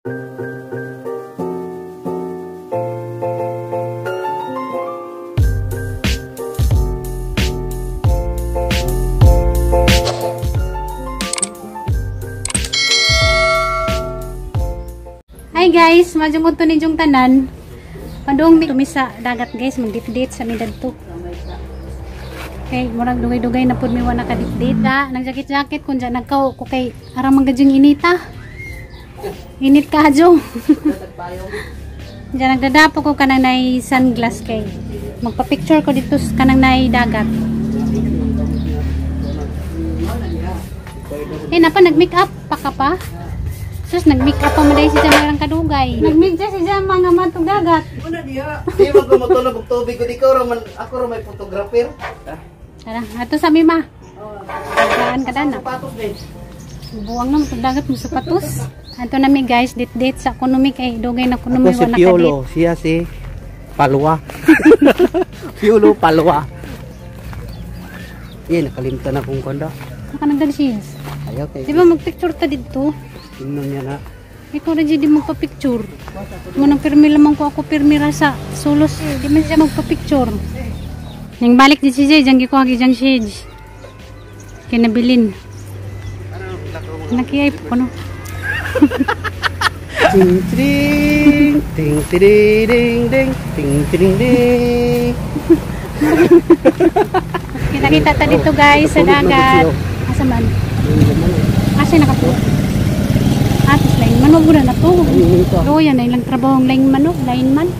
Hi guys, majungod to ninyong tanan. Padung mi sa dagat guys, magdit-dit sa mi dadto. Okay, murag dugay-dugay na pud mi wa nakadit-dit. Da, nagjakit-jakit kun dyan nagkaw ko kay aram man gadyong inita. Init ka adyo. Diyan nagdadapo ko kanang nay sunglass kay magpa-picture ko dito sa kanang nay dagat. Eh, napa nag-make up pa ka pa? Sus, nag-make up pa maday si Jamarang kadugay. Nag-make up si Jama nga matug dagat. Una diha. Di man ko motulog og tubig ko ikaw ra man ako ra may photographer. Tara, ato sa mi ma. Pagkaan ka dana. Sapatos din. Buwang na matug dagat mo sapatos. Ato na mi guys, date-date sa kuno mi kay dugay na kuno mi Ako si wa nakadate. Piolo, siya si Palwa. Piolo Palwa. Eh, nakalimtan na akong kondo. Naka nagdag shades. Ayaw kay. Di ba magpicture ta didto? Tingnan niya na. Ikaw ra di magpa-picture. Mo nang pirmi lamang ko ako pirmi ra sa sulos. Eh, di man siya magpa-picture. Ning balik di si Jay, jang gikuha gi jang shades. Kinabilin. Nakiyay po no. Ting ting ting ting ding ding ting ting ding. Kita-kita ta dito guys sa dagat. Asa man? Asa nakatuo? Atos line man wala na to. Loya na ilang trabaho ang line man, no? Line man.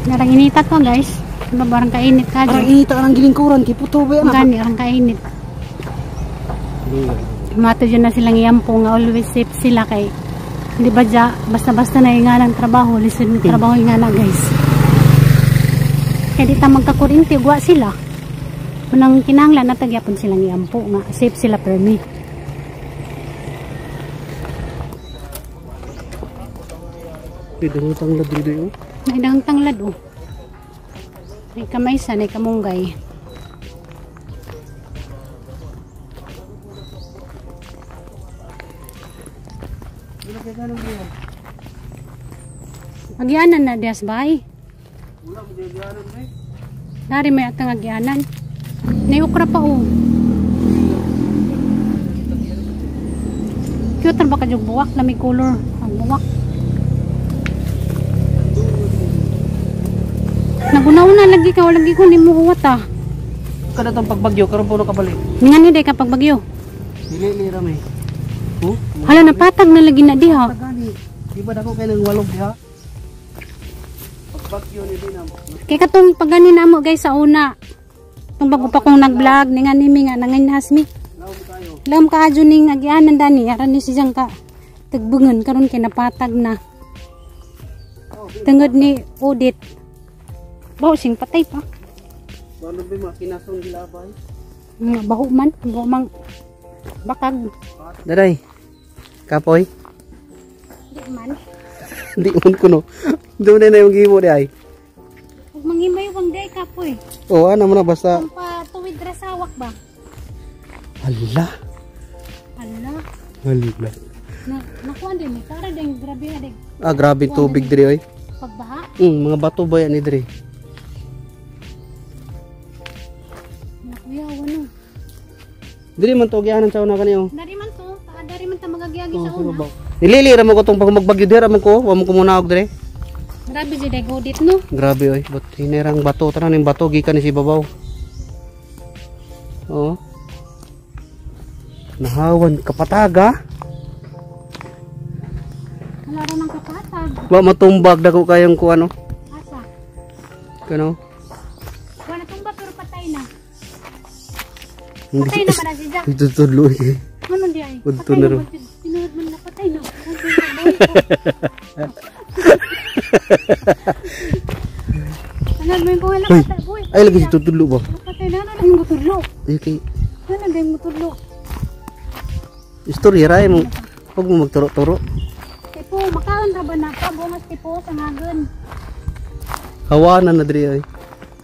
Narang inita to guys. Diba barang kainit ka Arang dyan. inita ang gilingkuran kay puto ba Ang gani, arang kainit. Mato dyan na silang iyampo nga always safe sila kay di ba dya, basta-basta na nga ng trabaho, lisod ng trabaho nga na guys. Kaya di ta magkakurinti, guwa sila. Unang kinahanglan na tagyapon silang iyampo nga safe sila permi. May dahong tanglad dito yun. May dahong tanglad oh. May kamaysa, may kamunggay. Agyanan na dias bay. Dari may atang agyanan. May okra pa oh. Cute ba kadyong buwak na may color ang buwak. Nagunaw na lagi ka, lagi ko nimo huwat ah. Kada tong pagbagyo karon puno kabalik. Nga ni day ka pagbagyo. Dili ra may. Oh? Hala napatag na lagi na diha. Di ba dako kay nang walog diha? Pagbagyo ni dinam. Kay katong pagani namo guys sa una. Tong bago pa kong nag-vlog ni nga nimi nga nanginhas mi. Lam ka adyo ning agyanan dani aran ni siyang ka tagbungan karon kay napatag na. Tungod ni audit. Baho sing patay pa. Ano ba mga kinasong gilabay? Nga baho man, baho mang bakag. Daday. Kapoy? Di man. Di man kuno. Doon na yung gibo di ay. Ug mangimay wang day kapoy. Oo, ano mo na basta. Kung pa tuwid ra sawak ba? Hala. Hala. Hala. Na nakuan din ni para ding grabe na ding. Ah, grabe tubig diri oy. Pagbaha? Mga bato ba yan ni diri? Nakuya ano. Diri man to gianan sa una kaniyo. Dari man to, dari man ta magagiagi sa una. Nilili ra mo ko tong pag magbagyo dira man ko, wa mo ko muna og diri. Grabe jud ay godit no. Grabe oy, but hinirang bato tanan ning bato gikan ni si babaw. Oo. Nahawan kapataga. Wala ra nang kapatag. Wa matumbag dako kayong ku ano. Asa? Kano? Wa natumba pero patay na. Patay na man si Jack. Ito tudlo eh. Ano di ay? Udto na ro. Tinuod man na patay na. Ano mo yung wala patay boy. Ay lagi si tutudlo ba? Patay na ano lang tudlo. Ay kay Ano lang mo tudlo? istorya ra mo. Huwag mo magturo-turo. Tipo makaon ra ba na pa bungas tipo sa ngagon. Hawanan na diri ay.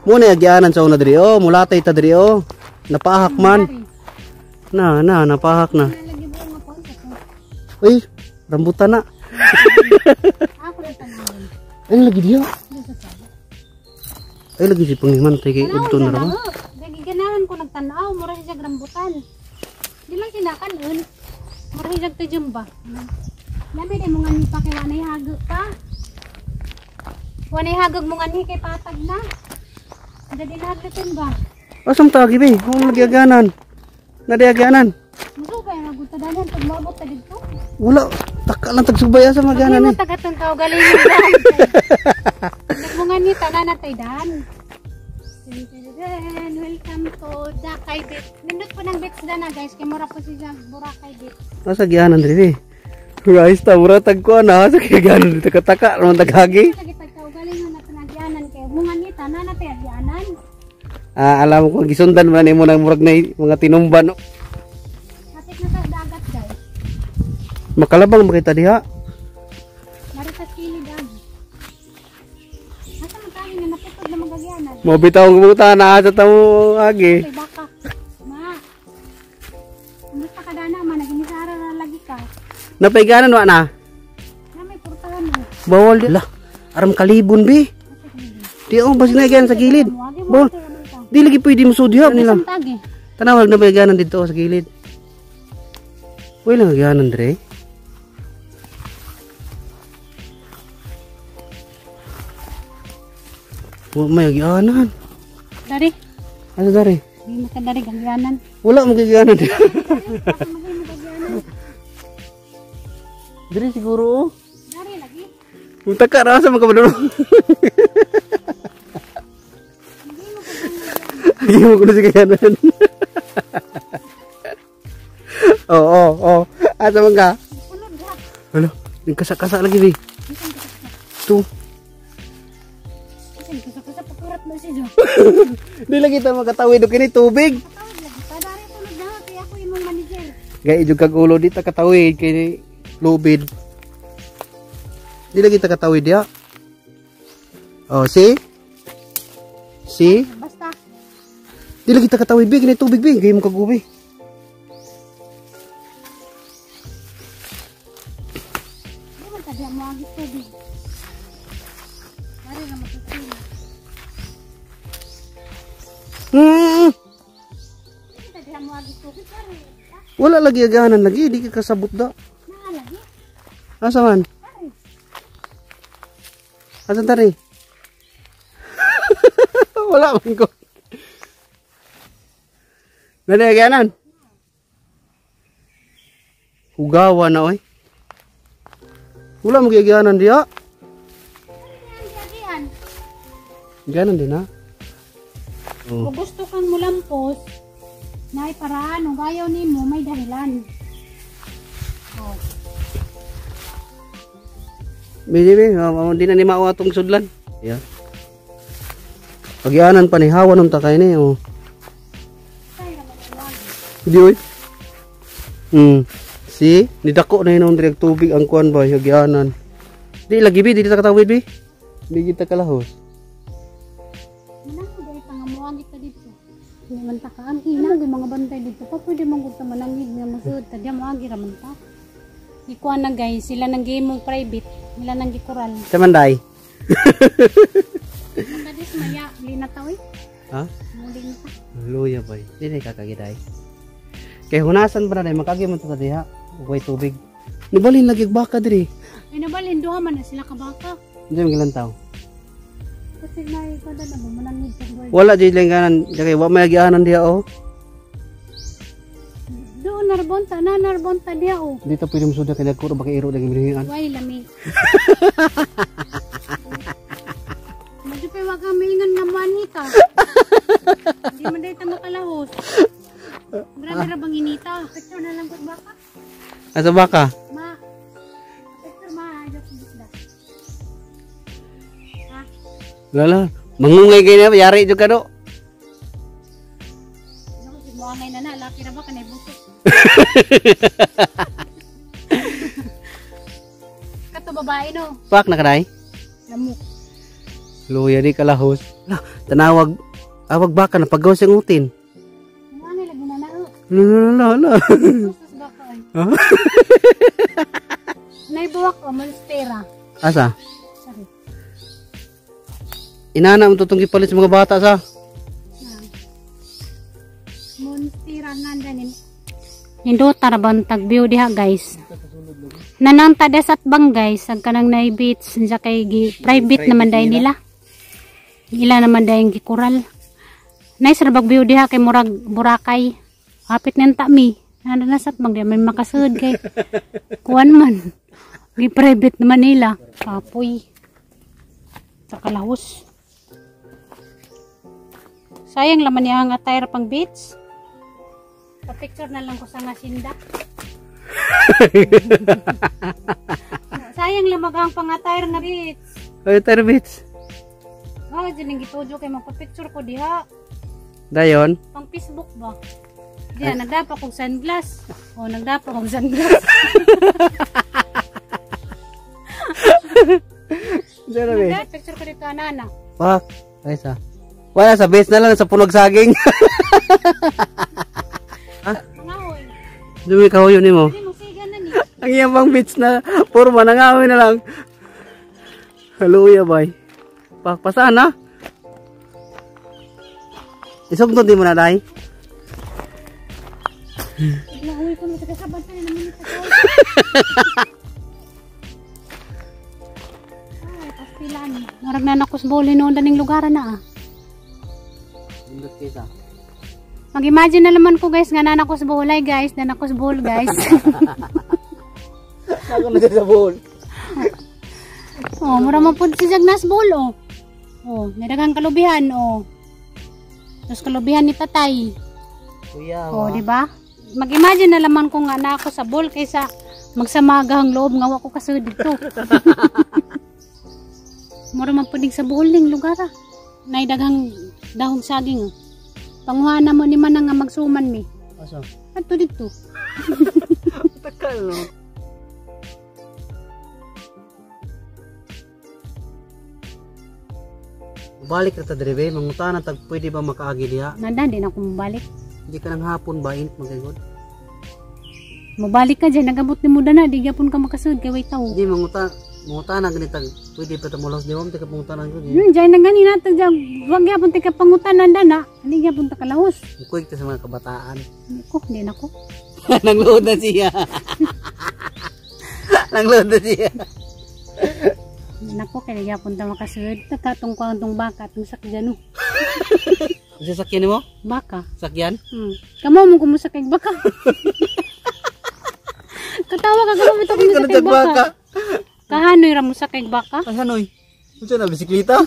Mo na agyanan sa una diri oh, mulatay ta diri oh. Napahak man. Na, napahak na. Uy, rambutan na. Ako lang tanawon. Ay lagi diha. Doon sa saba. Ay lagi si pangimantay kay Tanawon udto sa na ra. lango. Gagiganahan ko nagtanaw. Mura siya rambutan. Di lang kinakanon. Mura siya tujumba. Lami di mo nga ni pa kay wanay hagog pa. Wanay hagog mo nga ni kay patag na. Dadi naglutin ba? Asam tagi be? Kung lagi aganan. Nadi aganan. Musubay magutadanan pag moabot ta didto. Wala taka lang tagsubay asa maganan Hindi eh. mo tagatong tao galing yung daan. Nagmungan ni tanan na tay daan. Dun, welcome to Dakay Beach. Nindot po ng beach na guys. Kay mura po siya Boracay Beach. Asa gianan diri. Guys, ta mura tag ko na asa gianan dito kataka naman taghagi. Lagi tagtao galing na natanagianan kay mungan ni tanan na tay agianan. Ah, alam ko gisundan man nimo nang murag na mga tinumban. No? Kapit na sa dagat guys. Makalabang makita diha. Maritas kilid agi. Asa man tayo nga naputod na magagianan? Mo bitaw ang buta na sa tamo agi. Kay baka. Ma. Kumusta ka dana ma? Naginisara na lagi ka. Napaiganan wa na. Na may purtahan mo. Bawal di. Lah, aram kalibon bi. Di oh basig na sa gilid. Bawal. Di lagi pwede mo sudya nila. Tagi. Tanawag na ba dito sa gilid? Wala lang ganan dire. Wa may ganan. Dari. Ano dari? Di mo ka dari gagyanan. Wala mo gaganan. Dire siguro oh. Dari lagi. Punta ka ra sa makabalo. Hindi mo kuno si ganan. Oo. Asa man ka? Sulod ha. Hala, nagkasa-kasa lagi bi. Tu. Kasi kasa-kasa pakurat mo si Jo. Di lagi ta makatawid og kini tubig. Patawid lagi pa dari sulod na kay ako imong manager. Gay jud kag ulo di ta katawid kay lubid. Di lagi ta katawid ya. Oh, see? See? Basta Di lagi ta katawid bi kini tubig bi, gay mo kagubi. di man ta diya mo agi tubig. Dari ra matutulog. Di ta diya mo agi tubig dari. Wala lagi aganan lagi, di ka kasabot da. Naa lagi. Asa man? Dari. Asa tari? Wala man ko. Dali aganan. Hugawa na oy. Wala mo giaganan diya. Agian. Ganan din ha. Oh. Kung gusto kang mulampos, naay paraan ug ayaw nimo may dahilan. Oh. Bili bi, di na ni mao atong sudlan. Yeah. Pagyanan pa ni hawa nung takay ni oh. Tay ra man wag. Di oy. Si, nidako na hinon direk tubig ang kuan ba hagyanan. Di lagi bi, di ta katawid bi. Di kita kalahos. Manang dahil pangamuan dito dito. Hindi man ta kaagi na gyud mga bantay dito pa pwede man gud ta manangid nga mosud ta diya moagi ra man ta. Gikuan na guys, sila nang gihimong private, sila nang gikural. Sa manday. Kadis maya lina ta oy. Ha? Muli na ta. Luya bay. Di na kakagiday. Kay hunasan ba na day makagi man ta diha. Way tubig. Nibalin lagi og baka diri. Ay nabalin duha man na sila ka baka. Hindi man gilantaw. Kasi na ikaw na ba manangid sa guard. Wala jud lang ganan, kay wa may agianan diha oh. Doon narbonta na narbonta diya oh. Dito pwede mo suda kay nagkuro baka iro lagi minihan. Way lami. Medyo pa wag kang maingan nga manita. Hindi man dahil ta makalahos. Grabe ra bang inita. Picture na lang ko baka. Asa baka? Ma. Picture ma, ayaw ko bisda. Ha? Lala, mangungay kay na yari jud ka do. Ako si muangay na na, laki ra ba kanay buto. Kato babae no. Pak na kaday. Lamok. Luya di kalahos. Lah, tanawag awag baka na pagaw siyang utin. Muangay lagi na na. Oh. La la la la. Sus baka ay. Naibuwak o monstera. Asa? Sorry. Inana mo tutong gipalit sa mga bata sa. Monstera nga ni. Nindota ra ba ang tagbiw diha guys. Nanang tadas at bang guys, ang kanang nay beach siya kay gi, private naman dahil nila. Ila naman dahil gikural. Nice ra bag view diha kay murag Boracay. Hapit nang ta mi. Nana na sa bang di man makasud kay kuan man. Gi private naman nila. Kapoy. Sa kalahos. Sayang laman niya ang attire pang beach. Pa-picture na lang ko sa ngasinda. Sayang lang ang pang-attire nga beach. Ay, attire beach. Oh, dyan ang gitujo kay magpa-picture ko diha. Dayon? Pang Facebook ba? Diya, nagdapa kong sunglass. Oh, nagdapa kong sunglass. Diyan na, be. Picture ko dito, anana. Pak. Ay, sa. Wala, sa beach na lang, sa punog saging. Ha? Mangahoy. Dumi kahoyo ni mo. Hindi mo siga na ni. Ang iyang bang beach na, puro manangahoy na lang. Hallelujah, bay. Pak, pasaan na? Isugtong di mo na, day. Nahuwi ko, matagasaban tayo naman ito. Ay, pastilan. Marag na nakusbol, hinoon na ning lugar na ah. Indot kaysa. Mag-imagine na naman ko guys, nga nanakos buhol ay guys, nanakos buhol guys. Ako na sa buhol. Oh, mura man pud si Jagnas buhol oh. Oh, nadaghang kalubihan oh. Tapos kalubihan ni tatay. Kuya, oh, di ba? Mag-imagine na laman ko nga na ako sa buhol kaysa magsamagahang loob nga wa ko kasud dito. Mura man pud sa buhol ning lugar ah. Nay daghang dahong saging oh. Panguha na mo ni manang nga magsuman mi. Asa? Adto dito. Takal no. Balik ra ta dire be, mangutana tag pwede ba makaagi diha? Nanda di na ako mobalik. Hindi ka nang hapon ba init magaygod? Mobalik ka dyan, nagabot ni mo dana, di gyapon ka makasud kay way tawo. Hindi mangutana gani tag pwede pa ta molos di mo tika pangutana ko. Dyan na gani nato dyan, wag gyapon tika pangutanan dana, hindi gyapon ta kalahos. Mukuig ta sa mga kabataan. Ko, di na ko. Nangluod na siya. Nangluod na siya. Nako, kaya gyapon ta makasud. Takatong ko ang tong baka, tong sakyan oh. Unsa sakyan nimo? Baka. Sakyan? Kamo mo kumusakay baka. Katawa ka kamo ito kumusakay baka. Kahanoy ra mo sakay baka? Ay hanoy. Unsa na bisikleta?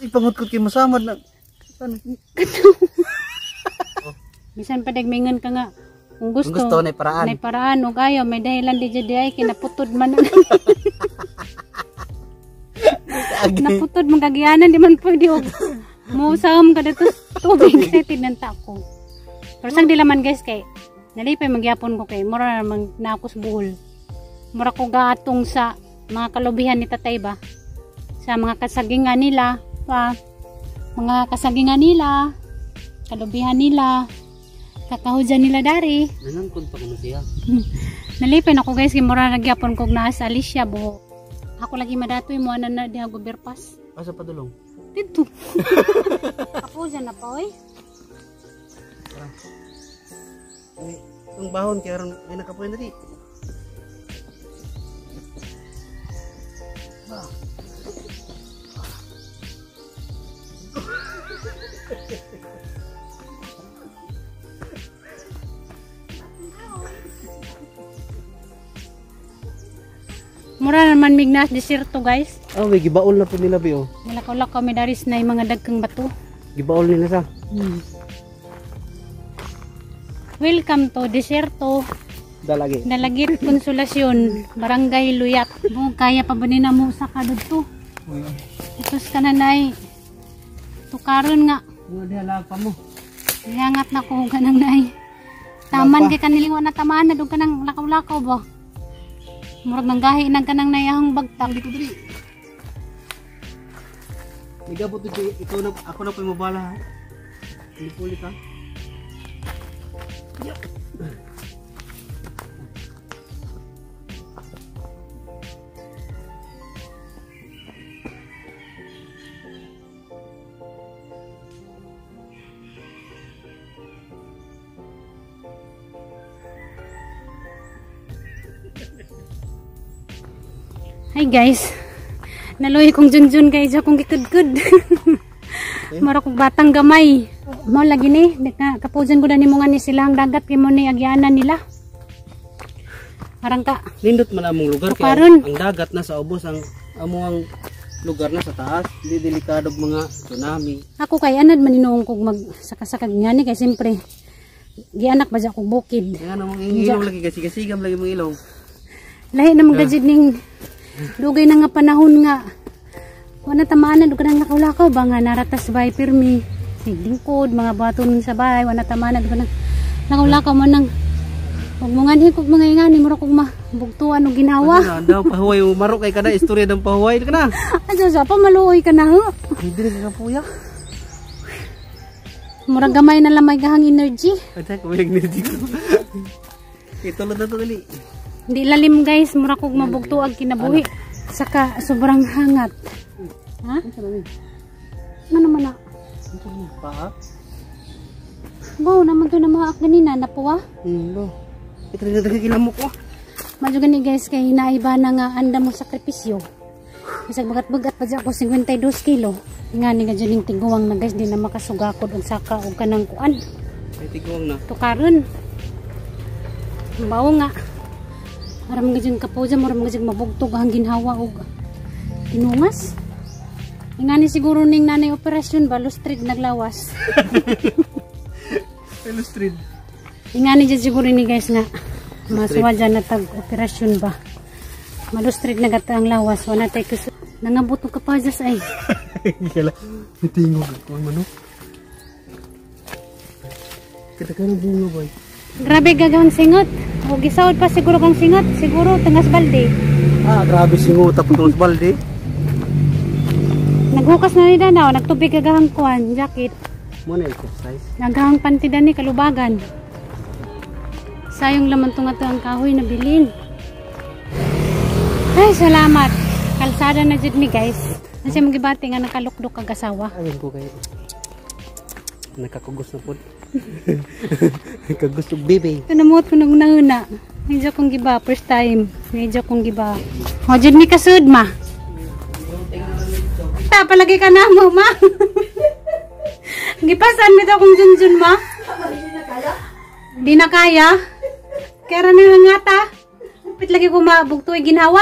Ipangutkot kay masamad na. Bisan pa dagmingan ka nga. Kung gusto, kung gusto nay paraan. Nay paraan og ayaw may dahilan di jud ay kinaputod man. Naputod man kagianan di man pwede og mousahom ka dito tubig kay tinanta ko. Pero sang dilaman guys kay nalipay magyapon ko kay mura man naakos buhol. Mura ko gaatong sa mga kalubihan ni tatay ba. Sa mga kasagingan nila pa, mga kasagingan nila, kalubihan nila, kakahudyan nila dari. Nanangkon pa kuno siya. Nalipay na ko guys kay mura nagyapon kog naa sa Alicia buho. Ako lagi madatoy mo ana na diha goberpas. Asa padulong? Dito. Kapusan na pa oy. Ay, ang bahon kay aron ay nakapuy na di. Mura naman mignas desierto guys. Oh, may gibaol na po nila bi oh. Malakaw-lakaw may daris na yung mga dagkang bato. Gibaol nila sa. Welcome to desierto. Dalagi. Dalagit Consolacion, Barangay Luyat. Bu, kaya pa ba nina mo sa kadto? Itos ka na nay. Tukaron nga. Mga diha lag pa mo. Iangat na ko kanang nay. Taman kay kaniling wa na tamaan na dug kanang lakaw-lakaw ba. Murag nanggahi nang kanang nayahang bagtak. Dito diri. Nigabot dito ikaw na ako na po'y mabala. Hindi ka. Hi guys. Naluoy kong junjun kay siya kong gikudkud. Mura kong batang gamay. Mao lagi ni, kapujan ko na nimo nga ni sila ang dagat kay mo ni agyanan nila. Arang ka. Nindot man among lugar kay Karon. ang dagat na sa ubos, ang amo ang lugar na sa taas, di delikado og mga tsunami. Ako kay anad man hinuong kog mag sakasakag nga ni kay siyempre gianak ba kog bukid. Nga namang ilong lagi kasi-kasigam lagi mong ilong. Lahi na magdajid ning dugay na nga panahon nga wala tamaan na nang lakaw-lakaw ba nga naratas bay pirmi lingkod mga baton sa bahay, wala tamaan na nang lakaw-lakaw mo nang wag mo nganhi kog mga ingani, mura kog mabugtuan og ginawa. Ano daw pahuway maro kay kada istorya ng pahuway ka na. Asa sa pa maluoy ka na ho. Hindi na kapuya. Murag gamay na lamay gahang energy. Ay, kumiyag ni dito. Ito na to dali. Hindi lalim guys, mura kog mabugtuag kinabuhi. Saka sobrang hangat. Ha? Ano naman na? Pa? Wow, naman to na mga ganina, napuwa. Bo. Ito na kilamok ko. Madyo gani guys, kay hinaiba na nga anda mo sakripisyo. Bisag bagat-bagat pa dyan ako 52 kilo. Nga ni nga dyan yung tiguang na guys, di na makasugakod og saka og kanang kuan. Ay, tiguang na. Tukaron. Bawo nga. Mara mga dyan kapo dyan, mara mga dyan mabugtog ang ginhawa og tinungas. Nga ni siguro ning nanay operasyon ba, lustrid naglawas. Illustrate. Nga ni dyan siguro ni guys nga. Masuwa dyan na tag operasyon ba. Malustrid na gata ang lawas. Wala tayo kus. Nangabot og kapazas ay. Kala, tingog ko ang manok. Kita ka ng bunga boy. Grabe gagawang singot. O gisaod pa siguro kang singot. Siguro tangas balde. Ah, grabe singot tapos balde. Naghukas na ni Danaw. Nagtubig gagahang kuan jacket. Mo na exercise. Nagahang panty dani kalubagan. Sayong laman tunga to ang kahoy na bilin. Ay, salamat. Kalsada na jud mi guys. Kasi magibati nga nakalukdok kag asawa. Ayun ko kayo. Nakakugos na po. Nakakugos og baby. Kanamot ko nang nauna. Medyo kong giba first time. Medyo kong giba. O jud mi kasud ma. Ta palagi ka na mo ma. Gipasan mi daw kong junjun ma. Di na kaya. Kaya na nga ta. Pit lagi ko mabugto ginhawa.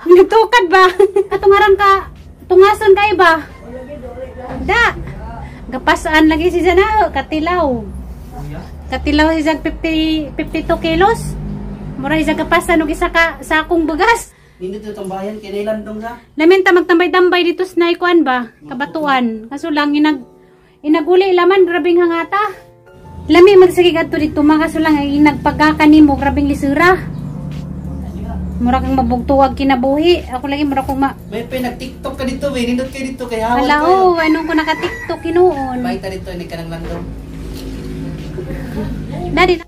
Nagtukad ba? Katungaran ka. Tungason kay ba? Da. Gapasaan lagi si Zana, katilaw. Katilaw si Zag 50, 52 kilos. Mura isa kapasan og isa ka sakong bugas. Nindot yung tambayan kay nailandong sa. Lamenta magtambay-tambay dito sa naikuan ba? Kabatuan. Kaso lang inaguli laman grabing hangata. Lami magsige kadto dito ma kaso lang inagpagka nimo grabing lisura. Mura kang mabugtuwag kinabuhi. Ako lagi mura kong ma May pa nag-TikTok ka dito, eh. Nindot kayo dito kay hawal. Hala oh, anong ko naka-TikTok hinuon. Bay ta dito ni kanang landong. Dadi